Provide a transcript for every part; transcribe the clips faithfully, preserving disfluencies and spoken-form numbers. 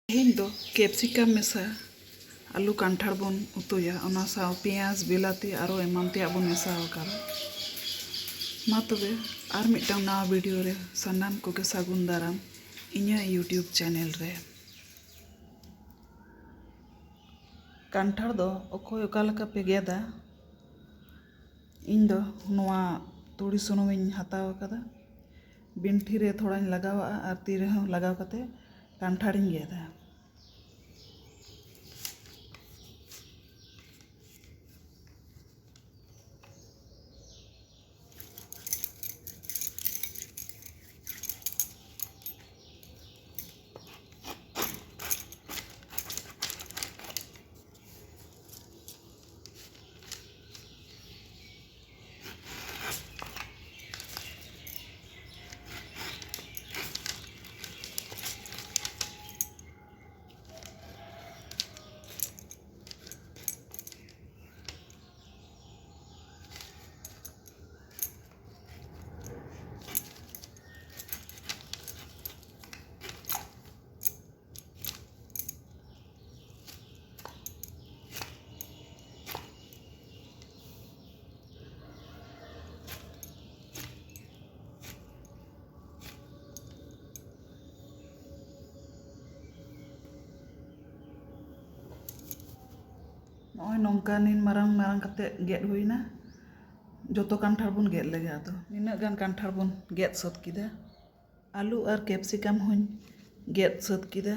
ᱛᱮᱦᱮᱧ ᱫᱚ ᱠᱮᱯᱥᱤᱠᱟᱢ ᱢᱮᱥᱟ ᱟᱹᱞᱩ ᱠᱟᱱᱴᱷᱟᱲ ᱵᱚᱱ ᱩᱛᱩᱭᱟ, ᱚᱱᱟ ᱥᱟᱶ ᱯᱮᱸᱭᱟᱡᱽ, ᱵᱤᱞᱟᱹᱛᱤ, ᱟᱨᱚ ᱮᱢᱟᱱ ᱛᱮᱭᱟᱜ ᱵᱚᱱ ᱢᱮᱥᱟ ᱟᱠᱟᱫᱟ᱾ ᱢᱟ ᱛᱚᱵᱮ, ᱟᱨ ᱢᱤᱫᱴᱟᱝ ᱱᱟᱣᱟ ᱵᱷᱤᱰᱤᱭᱳ ᱨᱮ ᱥᱟᱱᱟᱢ ᱠᱚᱜᱮ ᱥᱟᱹᱜᱩᱱ ᱫᱟᱨᱟᱢ ᱤᱧᱟᱹᱜ YouTube ᱪᱮᱱᱮᱞ ᱨᱮ᱾ ᱠᱟᱱᱴᱷᱟᱲ ᱫᱚ ᱚᱠᱚᱭ ᱚᱠᱟ ᱞᱮᱠᱟ ᱯᱮ ᱜᱮᱫᱟ? ᱤᱧ ᱫᱚ ᱱᱚᱣᱟ ᱛᱩᱲᱤ ᱥᱩᱱᱩᱢᱤᱧ ᱦᱟᱛᱟᱣ ᱟᱠᱟᱫᱟ, ᱵᱤᱱᱴᱷᱤ ᱨᱮ ᱛᱷᱚᱲᱟᱧ ᱞᱟᱜᱟᱣᱟᱜᱼᱟ ᱟᱨ ᱛᱤ ᱨᱮᱦᱚᱸ ᱞᱟᱜᱟᱣ ᱠᱟᱛᱮ ᱠᱟᱱᱴᱷᱟᱲᱤᱧ ᱜᱮᱫᱟ᱾ ᱱᱚᱜᱼᱚᱭ ᱱᱚᱝᱠᱟ ᱱᱤᱱ ᱢᱟᱨᱟᱝ ᱢᱟᱨᱟᱝ ᱠᱟᱛᱮ ᱜᱮᱫ ᱦᱩᱭᱱᱟ᱾ ᱡᱚᱛᱚ ᱠᱟᱱᱴᱷᱟᱲ ᱵᱚᱱ ᱜᱮᱫ ᱞᱮᱜᱮ᱾ ᱟᱫᱚ ᱱᱤᱱᱟᱹᱜ ᱜᱟᱱ ᱠᱟᱱᱴᱷᱟᱲ ᱵᱚᱱ ᱜᱮᱫ ᱥᱟᱹᱛ ᱠᱮᱫᱟ᱾ ᱟᱹᱞᱩ ᱟᱨ ᱠᱮᱯᱥᱤᱠᱟᱢ ᱦᱚᱸᱧ ᱜᱮᱫ ᱥᱟᱹᱛ ᱠᱮᱫᱟ᱾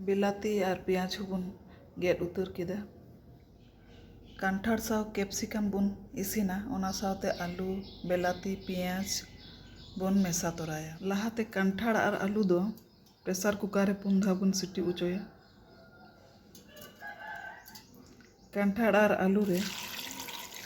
ᱵᱤᱞᱟᱹᱛᱤ ᱟᱨ ᱯᱮᱸᱭᱟᱡᱽ ᱦᱚᱸᱵᱚᱱ ᱜᱮᱫ ᱩᱛᱟᱹᱨ ᱠᱮᱫᱟ᱾ ᱠᱟᱱᱴᱷᱟᱲ ᱥᱟᱶ ᱠᱮᱯᱥᱤᱠᱟᱢ ᱵᱚᱱ ᱤᱥᱤᱱᱟ, ᱚᱱᱟ ᱥᱟᱶᱛᱮ ᱟᱹᱞᱩ, ᱵᱤᱞᱟᱹᱛᱤ, ᱯᱮᱸᱭᱟᱡᱽ ᱵᱚᱱ ᱢᱮᱥᱟ ᱛᱚᱨᱟᱭᱟ᱾ ᱞᱟᱦᱟᱛᱮ ᱠᱟᱱᱴᱷᱟᱲ ᱟᱨ ᱟᱹᱞᱩ ᱫᱚ ᱯᱨᱮᱥᱟᱨ ᱠᱩᱠᱟᱨ ᱨᱮ ᱯᱩᱱ ᱫᱷᱟᱣ ᱵᱚᱱ ᱥᱤᱴᱤ ᱚᱪᱚᱭᱟ᱾ ᱠᱟᱱᱴᱷᱟᱲ ᱟᱨ ᱟᱹᱞᱩ ᱨᱮ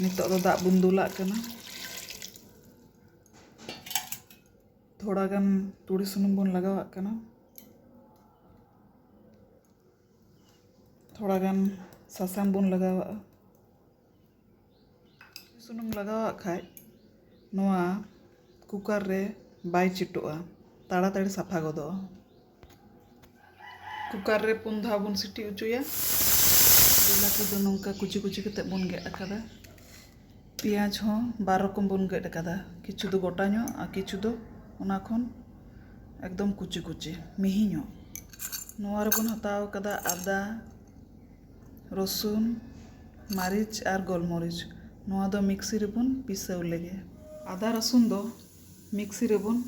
ᱱᱤᱛᱚᱜ ᱫᱚ ᱫᱟᱜ ᱵᱚᱱ ᱫᱩᱞᱟᱜ ᱠᱟᱱᱟ᱾ ᱛᱷᱚᱲᱟ ᱜᱟᱱ ᱛᱩᱲᱤ ᱥᱩᱱᱩᱢ ᱵᱚᱱ ᱞᱟᱜᱟᱣᱟᱜ ᱠᱟᱱᱟ᱾ ᱛᱷᱚᱲᱟ ᱜᱟᱱ ᱥᱟᱥᱟᱝ ᱵᱚᱱ ᱞᱟᱜᱟᱣᱟᱜᱼᱟ᱾ ᱥᱩᱱᱩᱢ ᱞᱟᱜᱟᱣᱟᱜ ᱠᱷᱟᱡ ᱱᱚᱣᱟ ᱠᱩᱠᱟᱨ ᱨᱮ ᱵᱟᱭ ᱪᱤᱴᱚᱜᱼᱟ, ᱛᱟᱲᱟᱛᱟᱲᱤ ᱥᱟᱯᱷᱟ ᱜᱚᱫᱚᱜᱼᱟ᱾ ᱠᱩᱠᱟᱨ ᱨᱮ ᱯᱩᱱ ᱫᱷᱟᱣ ᱵᱚᱱ ᱥᱤᱴᱤ ᱦᱚᱪᱚᱭᱟ᱾ ᱵᱤᱞᱟᱹᱛᱤ ᱫᱚ ᱱᱚᱝᱠᱟ ᱠᱩᱪᱤ ᱠᱩᱪᱤ ᱠᱟᱛᱮ ᱵᱚᱱ ᱜᱮᱫ ᱟᱠᱟᱫᱟ᱾ ᱯᱮᱸᱭᱟᱡᱽ ᱦᱚᱸ ᱵᱟᱨ ᱨᱚᱠᱚᱢ ᱵᱚᱱ ᱜᱮᱫ ᱟᱠᱟᱫᱟ, ᱠᱤᱪᱷᱩ ᱫᱚ ᱜᱚᱴᱟ ᱧᱚᱜ ᱟᱨ ᱠᱤᱪᱷᱩ ᱫᱚ ᱚᱱᱟ ᱠᱷᱚᱱ ᱮᱠᱫᱚᱢ ᱠᱩᱪᱤ ᱠᱩᱪᱤ, ᱢᱤᱦᱤ ᱧᱚᱜ᱾ ᱱᱚᱣᱟ ᱨᱮᱵᱚᱱ ᱦᱟᱛᱟᱣ ᱟᱠᱟᱫᱟ ᱟᱫᱟ, ᱨᱚᱥᱩᱱ, ᱢᱟᱹᱨᱤᱪ ᱟᱨ ᱜᱳᱞᱢᱚᱨᱤᱪ᱾ ᱱᱚᱣᱟ ᱫᱚ ᱢᱤᱠᱥᱤ ᱨᱮᱵᱚᱱ ᱯᱤᱥᱟᱹᱣ ᱞᱮᱜᱮ᱾ ᱟᱫᱟ ᱨᱚᱥᱩᱱ ᱫᱚ ᱢᱤᱠᱥᱤ ᱨᱮᱵᱚᱱ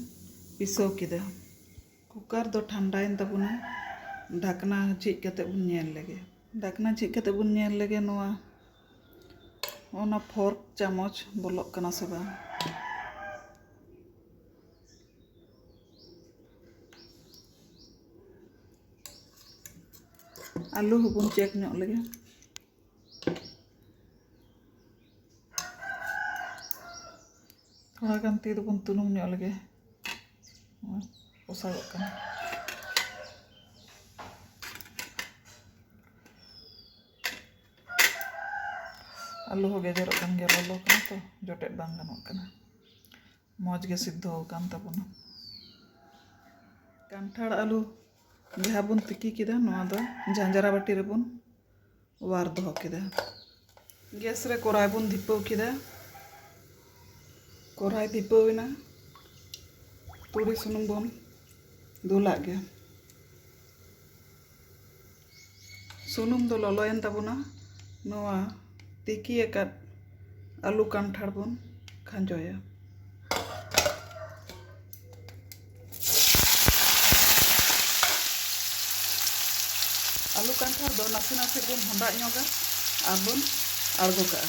ᱯᱤᱥᱟᱹᱣ ᱠᱮᱫᱟ᱾ ᱠᱩᱠᱟᱨ ᱫᱚ ᱴᱷᱟᱱᱰᱟᱭᱮᱱ ᱛᱟᱵᱚᱱᱟ᱾ ᱰᱷᱟᱠᱱᱟ ᱡᱷᱤᱡ ᱠᱟᱛᱮ ᱵᱚᱱ ᱧᱮᱞ ᱞᱮᱜᱮ᱾ ᱰᱷᱟᱠᱱᱟ ᱡᱷᱤᱡ ᱠᱟᱛᱮ ᱵᱚᱱ ᱧᱮᱞ ᱞᱮᱜᱮ ᱱᱚᱣᱟ, ᱚᱱᱟ ᱯᱷᱚᱨᱠ ᱪᱟᱢᱚᱪ ᱵᱚᱞᱚᱜ ᱠᱟᱱᱟ ᱥᱮ ᱵᱟᱝ᱾ ᱟᱹᱞᱩ ᱦᱚᱸᱵᱚᱱ ᱪᱮᱠ ᱧᱚᱜ ᱞᱮᱜᱮ᱾ ᱛᱷᱚᱲᱟ ᱜᱟᱱ ᱛᱤ ᱫᱚᱵᱚᱱ ᱛᱩᱱᱩᱢ ᱧᱚᱜ ᱞᱮᱜᱮ᱾ ᱱᱚᱜᱼᱚᱭ ᱯᱚᱥᱟᱜᱚᱜ ᱠᱟᱱᱟ᱾ ᱟᱹᱞᱩ ᱦᱚᱸ ᱜᱮᱡᱮᱨᱚᱜ ᱠᱟᱱ ᱜᱮᱭᱟ, ᱞᱚᱞᱚ ᱠᱟᱱᱟ ᱛᱚ, ᱡᱚᱴᱮᱫ ᱵᱟᱝ ᱜᱟᱱᱚᱜ ᱠᱟᱱᱟ᱾ ᱢᱚᱡᱽ ᱜᱮ ᱥᱤᱫᱷᱚ ᱟᱠᱟᱱ ᱛᱟᱵᱚᱱᱟ᱾ ᱠᱟᱱᱴᱷᱟᱲ ᱟᱹᱞᱩ ᱡᱟᱦᱟᱸ ᱵᱚᱱ ᱛᱤᱠᱤ ᱠᱮᱫᱟ, ᱱᱚᱣᱟ ᱫᱚ ᱡᱷᱟᱸᱡᱨᱟ ᱵᱟᱹᱴᱤ ᱨᱮᱵᱚᱱ ᱚᱣᱟᱨ ᱫᱚᱦᱚ ᱠᱮᱫᱟ᱾ ᱜᱮᱥ ᱨᱮ ᱠᱚᱨᱟᱭ ᱵᱚᱱ ᱫᱷᱤᱯᱟᱹᱣ ᱠᱮᱫᱟ᱾ ᱠᱚᱨᱟᱭ ᱫᱷᱤᱯᱟᱹᱣ ᱮᱱᱟ᱾ ᱛᱩᱲᱤ ᱥᱩᱱᱩᱢ ᱵᱚᱱ ᱫᱩᱞᱟᱜ ᱜᱮ᱾ ᱥᱩᱱᱩᱢ ᱫᱚ ᱞᱚᱞᱚᱭᱮᱱ ᱛᱟᱵᱚᱱᱟ᱾ ᱱᱚᱣᱟ ᱛᱤᱠᱤ ᱟᱠᱟᱫ ᱟᱹᱞᱩ ᱠᱟᱱᱴᱷᱟᱲ ᱵᱚᱱ ᱠᱷᱟᱸᱡᱚᱭᱟ᱾ ᱟᱹᱞᱩ ᱠᱟᱱᱴᱷᱟᱲ ᱫᱚ ᱱᱟᱥᱮ ᱱᱟᱥᱮ ᱵᱚᱱ ᱦᱚᱸᱰᱟᱜ ᱧᱚᱜᱟ ᱟᱨ ᱵᱚᱱ ᱟᱬᱜᱚ ᱠᱟᱜᱼᱟ᱾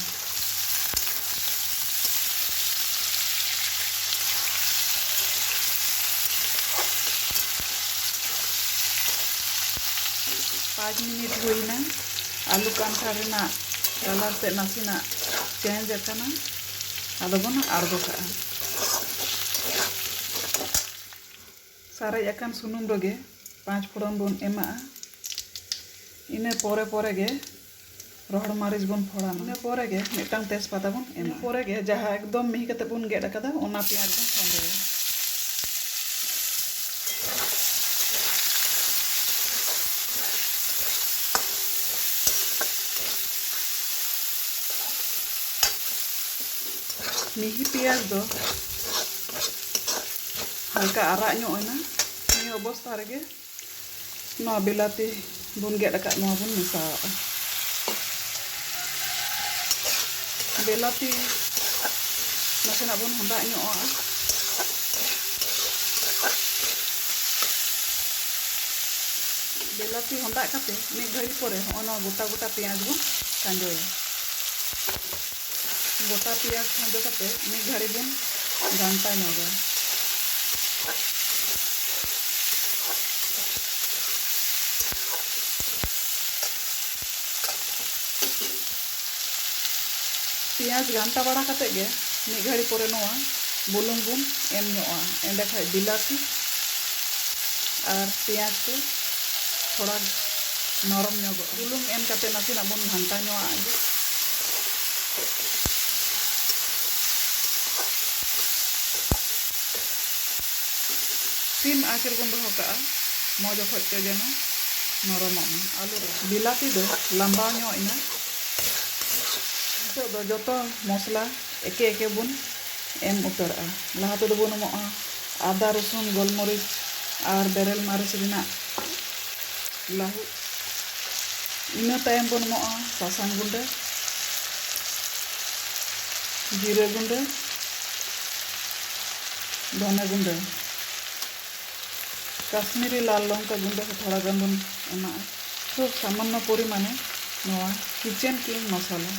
ᱯᱟᱸᱪ ᱢᱤᱱᱤᱴ ᱦᱩᱭᱱᱟ᱾ ᱟᱹᱞᱩ ᱠᱟᱱᱴᱷᱟᱲ ᱨᱮᱱᱟᱜ ᱠᱟᱞᱟᱨ ᱛᱮᱫ ᱱᱟᱥᱮᱱᱟᱜ ᱪᱮᱧᱡᱽ ᱟᱠᱟᱱᱟ᱾ ᱟᱫᱚ ᱵᱚᱱ ᱟᱬᱜᱚ ᱠᱟᱜᱼᱟ᱾ ᱥᱟᱨᱮᱡ ᱟᱠᱟᱱ ᱥᱩᱱᱩᱢ ᱨᱮᱜᱮ ᱯᱟᱸᱪ ᱯᱷᱚᱲᱚᱱ ᱵᱚᱱ ᱮᱢᱟᱜᱼᱟ᱾ ᱤᱱᱟᱹ ᱯᱚᱨᱮ ᱯᱚᱨᱮ ᱜᱮ ᱨᱚᱦᱚᱲ ᱢᱟᱹᱨᱤᱪ ᱵᱚᱱ ᱯᱷᱚᱲᱟᱱᱟ᱾ ᱤᱱᱟᱹ ᱯᱚᱨᱮ ᱜᱮ ᱢᱤᱫᱴᱟᱝ ᱛᱮᱡᱽᱯᱟᱛᱟ ᱵᱚᱱ ᱮᱢᱟ᱾ ᱤᱱᱟᱹ ᱯᱚᱨᱮ ᱜᱮ ᱡᱟᱦᱟᱸ ᱮᱠᱫᱚᱢ ᱢᱤᱦᱤ ᱠᱟᱛᱮ ᱵᱚᱱ ᱜᱮᱫ ᱟᱠᱟᱫᱟ, ᱚᱱᱟ ᱯᱮᱸᱭᱟᱡᱽ ᱵᱚᱱ ᱠᱷᱟᱸᱡᱚᱭᱟ᱾ ᱢᱤᱦᱤ ᱯᱮᱸᱭᱟᱡᱽ ᱫᱚ ᱦᱟᱞᱠᱟ ᱟᱨᱟᱜ ᱧᱚᱜ ᱮᱱᱟ᱾ ᱱᱤᱭᱟᱹ ᱚᱵᱚᱥᱛᱟ ᱨᱮᱜᱮ ᱱᱚᱣᱟ ᱵᱤᱞᱟᱹᱛᱤ ᱵᱚᱱ ᱜᱮᱫ ᱟᱠᱟᱫ, ᱱᱚᱣᱟ ᱵᱚᱱ ᱢᱮᱥᱟᱣᱟᱜᱼᱟ᱾ ᱵᱤᱞᱟᱹᱛᱤ ᱱᱟᱥᱮᱱᱟᱜ ᱵᱚᱱ ᱦᱚᱸᱰᱟᱜ ᱧᱚᱜ ᱟᱜᱼᱟ᱾ ᱵᱤᱞᱟᱹᱛᱤ ᱦᱚᱸᱰᱟᱜ ᱠᱟᱛᱮ ᱢᱤᱫ ᱜᱷᱟᱹᱲᱤ ᱯᱚᱨᱮ ᱦᱚᱸᱜᱼᱚ ᱱᱚᱣᱟ ᱜᱚᱴᱟ ᱜᱚᱴᱟ ᱯᱮᱸᱭᱟᱡᱽ ᱵᱚᱱ ᱠᱷᱟᱸᱡᱚᱭᱟ᱾ ᱜᱚᱴᱟ ᱯᱮᱸᱭᱟᱡᱽ ᱠᱷᱟᱸᱡᱚ ᱠᱟᱛᱮ ᱢᱤᱫ ᱜᱷᱟᱹᱲᱤ ᱵᱚᱱ ᱜᱷᱟᱱᱴᱟ ᱧᱚᱜᱟ᱾ ᱯᱮᱸᱭᱟᱡᱽ ᱜᱷᱟᱱᱴᱟ ᱵᱟᱲᱟ ᱠᱟᱛᱮ ᱜᱮ ᱢᱤᱫ ᱜᱷᱟᱹᱲᱤ ᱯᱚᱨᱮ ᱱᱚᱣᱟ ᱵᱩᱞᱩᱝ ᱵᱚᱱ ᱮᱢ ᱧᱚᱜᱼᱟ᱾ ᱮᱸᱰᱮᱠᱷᱟᱡ ᱵᱤᱞᱟᱹᱛᱤ ᱟᱨ ᱯᱮᱸᱭᱟᱡᱽ ᱠᱚ ᱛᱷᱚᱲᱟ ᱱᱚᱨᱚᱢ ᱧᱚᱜᱚᱜᱼᱟ᱾ ᱵᱩᱞᱩᱝ ᱮᱢ ᱠᱟᱛᱮ ᱱᱟᱥᱮᱱᱟᱜ ᱵᱚᱱ ᱜᱷᱟᱱᱴᱟ ᱧᱚᱜ ᱟᱜ ᱜᱮ᱾ ᱥᱤᱢ ᱟᱸᱪ ᱨᱮᱵᱚᱱ ᱫᱚᱦᱚ ᱠᱟᱜᱼᱟ, ᱢᱚᱡᱽ ᱚᱠᱚᱡ ᱛᱮ ᱡᱮᱱᱚ ᱱᱚᱨᱚᱢᱚᱜ ᱢᱟ ᱟᱹᱞᱩ ᱨᱮ᱾ ᱵᱤᱞᱟᱹᱛᱤ ᱫᱚ ᱞᱟᱢᱵᱟᱣ ᱧᱚᱜ ᱮᱱᱟ᱾ ᱱᱤᱛᱚᱜ ᱫᱚ ᱡᱚᱛᱚ ᱢᱚᱥᱞᱟ ᱮᱠᱮ ᱮᱠᱮ ᱵᱚᱱ ᱮᱢ ᱩᱛᱟᱹᱨᱟᱜᱼᱟ᱾ ᱞᱟᱦᱟ ᱛᱮᱫᱚ ᱵᱚᱱ ᱮᱢᱚᱜᱼᱟ ᱟᱫᱟ, ᱨᱚᱥᱩᱱ, ᱜᱳᱞᱢᱚᱨᱤᱪ ᱟᱨ ᱵᱮᱨᱮᱞ ᱢᱟᱹᱨᱤᱪ ᱨᱮᱱᱟᱜ ᱞᱟᱹᱦᱩᱫ᱾ ᱤᱱᱟᱹ ᱛᱟᱭᱚᱢ ᱵᱚᱱ ᱮᱢᱚᱜᱼᱟ ᱥᱟᱥᱟᱝ ᱜᱩᱸᱰᱟᱹ, ᱡᱤᱨᱟᱹ ᱜᱩᱸᱰᱟᱹ, ᱫᱷᱚᱱᱮ ᱜᱩᱸᱰᱟᱹ, ᱠᱟᱥᱢᱤᱨᱤ ᱞᱟᱞ ᱞᱚᱝᱠᱟ ᱜᱩᱸᱰᱟᱹ ᱦᱚᱸ ᱛᱷᱚᱲᱟ ᱜᱟᱱ ᱵᱚᱱ ᱮᱢᱟᱜᱼᱟ᱾ ᱠᱷᱩᱵ ᱥᱟᱢᱟᱱᱱᱚ ᱯᱚᱨᱤᱢᱟᱱᱮ ᱱᱚᱣᱟ ᱠᱤᱪᱮᱱ ᱠᱤᱝ ᱢᱚᱥᱟᱞᱟ᱾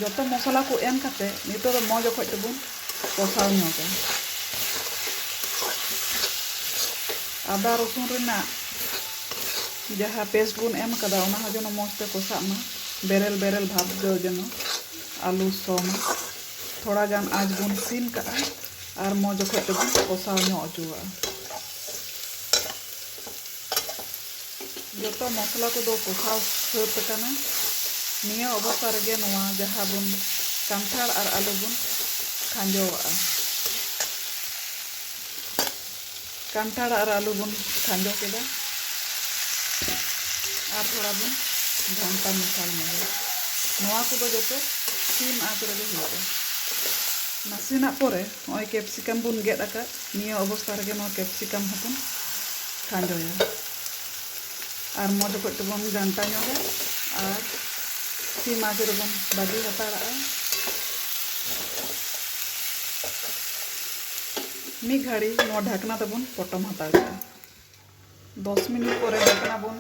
ᱡᱚᱛᱚ ᱢᱚᱥᱞᱟ ᱠᱚ ᱮᱢ ᱠᱟᱛᱮ ᱱᱤᱛᱚᱜ ᱫᱚ ᱢᱚᱡᱽ ᱚᱠᱚᱡ ᱛᱮᱵᱚᱱ ᱠᱚᱥᱟᱣ ᱧᱚᱜᱟ᱾ ᱟᱫᱟ ᱨᱚᱥᱩᱱ ᱨᱮᱱᱟᱜ ᱡᱟᱦᱟᱸ ᱯᱮᱥᱴ ᱵᱚᱱ ᱮᱢ ᱠᱟᱫᱟ, ᱚᱱᱟ ᱦᱚᱸ ᱡᱮᱱᱚ ᱢᱚᱡᱽ ᱛᱮ ᱠᱚᱥᱟᱜ ᱢᱟ, ᱵᱮᱨᱮᱞ ᱵᱮᱨᱮᱞ ᱵᱷᱟᱵᱽ ᱫᱚ ᱡᱮᱱᱚ ᱟᱞᱩ ᱥᱚ ᱢᱟ᱾ ᱛᱷᱚᱲᱟ ᱜᱟᱱ ᱟᱸᱪ ᱵᱚᱱ ᱥᱤᱢ ᱠᱟᱜᱼᱟ ᱟᱨ ᱢᱚᱡᱽ ᱚᱠᱚᱡ ᱛᱮᱵᱚᱱ ᱠᱚᱥᱟᱣ ᱧᱚᱜ ᱦᱚᱪᱚᱣᱟᱜᱼᱟ᱾ ᱡᱚᱛᱚ ᱢᱚᱥᱞᱟ ᱠᱚᱫᱚ ᱠᱚᱥᱟᱣ ᱥᱟᱹᱛ ᱟᱠᱟᱱᱟ᱾ ᱱᱤᱭᱟᱹ ᱚᱵᱚᱥᱛᱟ ᱨᱮᱜᱮ ᱱᱚᱣᱟ ᱡᱟᱦᱟᱸ ᱵᱚᱱ ᱠᱟᱱᱴᱷᱟᱲ ᱟᱨ ᱟᱹᱞᱩ ᱵᱚᱱ ᱠᱷᱟᱸᱡᱚᱣᱟᱜᱼᱟ᱾ ᱠᱟᱱᱴᱷᱟᱲ ᱟᱨ ᱟᱹᱞᱩ ᱵᱚᱱ ᱠᱷᱟᱸᱡᱚ ᱠᱮᱫᱟ ᱟᱨ ᱛᱷᱚᱲᱟ ᱵᱚᱱ ᱜᱷᱟᱱᱴᱟ ᱢᱮᱥᱟᱞ ᱧᱚᱜᱟ᱾ ᱱᱚᱣᱟ ᱠᱚᱫᱚ ᱡᱚᱛᱚ ᱥᱤᱢ ᱟᱸᱪ ᱨᱮᱜᱮ ᱦᱩᱭᱩᱜᱼᱟ᱾ ᱱᱟᱥᱮᱱᱟᱜ ᱯᱚᱨᱮ ᱱᱚᱜᱼᱚᱭ ᱠᱮᱯᱥᱤᱠᱟᱢ ᱵᱚᱱ ᱜᱮᱫ ᱟᱠᱟᱫ, ᱱᱤᱭᱟᱹ ᱚᱵᱚᱥᱛᱟ ᱨᱮᱜᱮ ᱱᱚᱣᱟ ᱠᱮᱯᱥᱤᱠᱟᱢ ᱦᱚᱸᱵᱚᱱ ᱠᱷᱟᱸᱡᱚᱭᱟ᱾ ᱟᱨ ᱢᱚᱡᱽ ᱚᱠᱚᱡ ᱛᱮᱵᱚᱱ ᱜᱷᱟᱱᱴᱟ ᱧᱚᱜᱟ᱾ ᱟᱨ ᱥᱤᱢ ᱟᱸᱪ ᱨᱮᱵᱚᱱ ᱵᱟᱹᱜᱤ ᱦᱟᱛᱟᱲᱟᱜᱼᱟ᱾ ᱢᱤᱫ ᱜᱷᱟᱹᱲᱤ ᱱᱚᱣᱟ ᱰᱷᱟᱠᱱᱟ ᱛᱮᱵᱚᱱ ᱯᱚᱴᱚᱢ ᱦᱟᱛᱟᱲ ᱠᱟᱜᱼᱟ᱾ ᱫᱚᱥ ᱢᱤᱱᱤᱴ ᱯᱚᱨᱮ ᱰᱷᱟᱠᱱᱟ ᱵᱚᱱ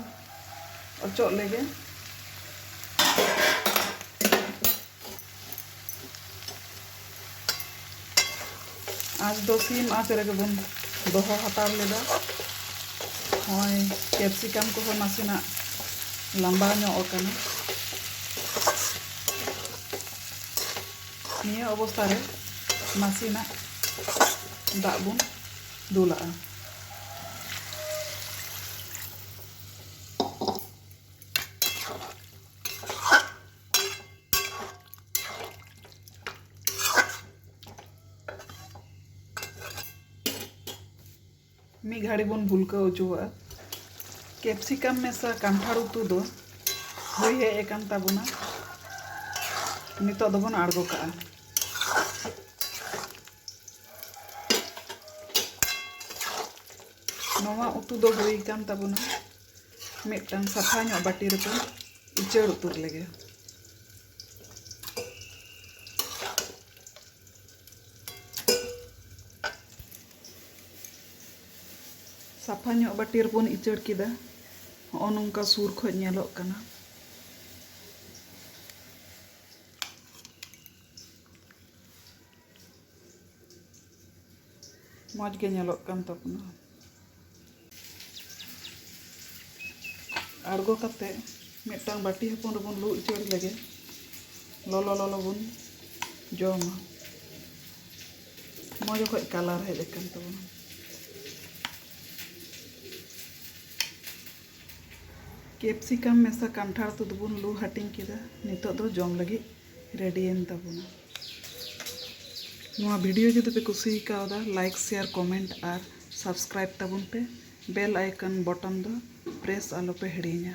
ᱚᱪᱚᱜ ᱞᱮᱜᱮ᱾ ᱟᱸᱪ ᱫᱚ ᱥᱤᱢ ᱟᱸᱪ ᱨᱮᱜᱮ ᱵᱚᱱ ᱫᱚᱦᱚ ᱦᱟᱛᱟᱲ ᱞᱮᱫᱟ᱾ ᱱᱚᱜᱼᱚᱭ ᱠᱮᱯᱥᱤᱠᱟᱢ ᱠᱚᱦᱚᱸ ᱱᱟᱥᱮᱱᱟᱜ ᱞᱟᱸᱵᱟ ᱧᱚᱜ ᱟᱠᱟᱱᱟ᱾ ᱱᱤᱭᱟᱹ ᱚᱵᱚᱥᱛᱟ ᱨᱮ ᱱᱟᱥᱮᱱᱟᱜ ᱫᱟᱜ ᱵᱚᱱ ᱫᱩᱞᱟᱜᱼᱟ᱾ ᱢᱤᱫ ᱜᱷᱟᱹᱲᱤ ᱵᱚᱱ ᱵᱷᱩᱞᱠᱟᱹᱣ ᱦᱚᱪᱚᱣᱟᱜᱼᱟ᱾ ᱠᱮᱯᱥᱤᱠᱟᱢ ᱢᱮᱥᱟ ᱠᱟᱱᱴᱷᱟᱲ ᱩᱛᱩ ᱫᱚ ᱦᱩᱭ ᱦᱮᱡ ᱟᱠᱟᱱ ᱛᱟᱵᱚᱱᱟ᱾ ᱱᱤᱛᱚᱜ ᱫᱚᱵᱚᱱ ᱟᱬᱜᱚ ᱠᱟᱜᱼᱟ᱾ ᱱᱚᱣᱟ ᱩᱛᱩ ᱫᱚ ᱦᱩᱭ ᱟᱠᱟᱱ ᱛᱟᱵᱚᱱᱟ᱾ ᱢᱤᱫᱴᱟᱝ ᱥᱟᱯᱷᱟ ᱧᱚᱜ ᱵᱟᱹᱴᱤ ᱨᱮᱵᱚᱱ ᱩᱪᱟᱹᱲ ᱩᱛᱟᱹᱨ ᱞᱮᱜᱮ᱾ ᱥᱟᱯᱷᱟ ᱧᱚᱜ ᱵᱟᱹᱴᱤ ᱨᱮᱵᱚᱱ ᱩᱪᱟᱹᱲ ᱠᱮᱫᱟ᱾ ᱦᱚᱸᱜᱼᱚ ᱱᱚᱝᱠᱟ ᱥᱩᱨ ᱠᱷᱚᱱ ᱧᱮᱞᱚᱜ ᱠᱟᱱᱟ᱾ ᱢᱚᱡᱽ ᱜᱮ ᱧᱮᱞᱚᱜ ᱠᱟᱱ ᱛᱟᱵᱚᱱᱟ᱾ ᱟᱬᱜᱚ ᱠᱟᱛᱮ ᱢᱤᱫᱴᱟᱝ ᱵᱟᱹᱴᱤ ᱦᱚᱯᱚᱱ ᱨᱮᱵᱚᱱ ᱞᱩ ᱩᱪᱟᱹᱲ ᱞᱮᱜᱮ᱾ ᱞᱚᱞᱚ ᱞᱚᱞᱚ ᱵᱚᱱ ᱡᱚᱢᱟ᱾ ᱢᱚᱡᱽ ᱚᱠᱚᱡ ᱠᱟᱞᱟᱨ ᱦᱮᱡ ᱟᱠᱟᱱ ᱛᱟᱵᱚᱱᱟ᱾ ᱠᱮᱯᱥᱤᱠᱟᱢ ᱢᱮᱥᱟ ᱠᱟᱱᱴᱷᱟᱲ ᱩᱛᱩ ᱫᱚᱵᱚᱱ ᱞᱩ ᱦᱟᱹᱴᱤᱧ ᱠᱮᱫᱟ᱾ ᱱᱤᱛᱚᱜ ᱫᱚ ᱡᱚᱢ ᱞᱟᱹᱜᱤᱫ ᱨᱮᱰᱤᱭᱮᱱ ᱛᱟᱵᱚᱱᱟ᱾ ᱱᱚᱣᱟ ᱵᱷᱤᱰᱤᱭᱳ ᱡᱩᱫᱤ ᱯᱮ ᱠᱩᱥᱤ ᱠᱟᱣᱫᱟ, ᱞᱟᱭᱤᱠ, ᱥᱮᱭᱟᱨ, ᱠᱚᱢᱮᱱᱴ ᱟᱨ ᱥᱟᱵᱥᱠᱨᱟᱭᱤᱵ ᱛᱟᱵᱚᱱ ᱯᱮ᱾ ᱵᱮᱞ ᱟᱭᱠᱚᱱ ᱵᱚᱴᱚᱱ ᱫᱚ ᱯᱨᱮᱥ ᱟᱞᱚ ᱯᱮ ᱦᱤᱲᱤᱧᱟ᱾